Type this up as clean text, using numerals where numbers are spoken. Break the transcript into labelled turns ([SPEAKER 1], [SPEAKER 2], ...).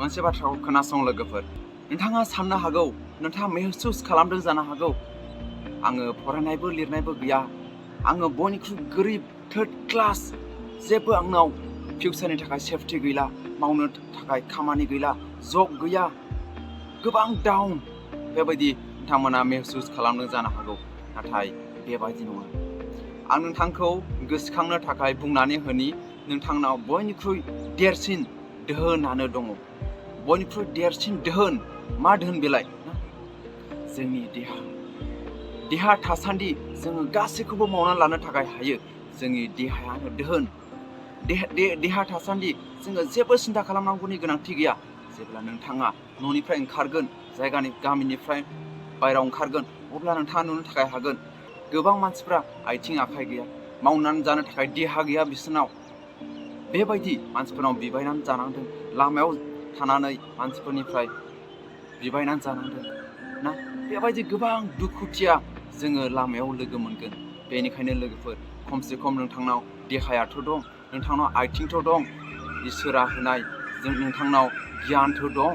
[SPEAKER 1] मोनसे बाथ्राखौ खोनासं लोगोफोर नोंथाङा साननो हागौ नोंथाङा महसुस खालामदों जानो हागौ आङो फरायनायबो लिरनायबो गैया आङो बयनिख्रुइ गोरिब थार्ड क्लास जेबो आंनाव फिउचारनि थाखाय सेफटि गैला मावनो थाखाय खामानि गैला जब गैया गोबां डाउन बेबायदि नोंथांमोना महसुस खालामदों जानो हागौ नाथाय बेबायदि नङा आं नोंथांखौ गोसोखांनो थाखाय बुंनानै होनि नोंथांनाव बयनिख्रुइ देरसिन दोहोनानो दङ बयनिख्रुइ देरसिन दोहोन मा दोहोन बेलाय जोंनि देहा थासान्दि जोङो गासैखौबो मावनानै लानो थाखाय हायो जोंनि देहायानो दोहोन देहा थासान्दि जोङो जेबो सिन्था खालामनांगौनि गोनांथि गैया जेब्ला नोंथाङा न'निफ्राय ओंखारगोन गामिनिफ्राय बायराव ओंखारगोन अब्ला नोंथाङा नुनो थाखाय हागोन गोबां मानसिफ्रा आथिं आखाइ गैया मावनानै जानो थाखाय देहा गैया बिसोरनाव बेबायदि मानसिफोरनाव बिबायनानै जानांदों लामायाव थानानै मानसिफोरनिफ्राय बिबायनानै जानांदों ना बेबायदि गोबां दुखुथिया जोङो लामायाव लोगो मोनगोन बेनिखायनो लोगोफोर खमसे खम नोंथांनाव देहायाथ' दं नोंथांनाव आथिंथ' दं इसोरा होनाय जों नोंथांनाव गियानथ' दं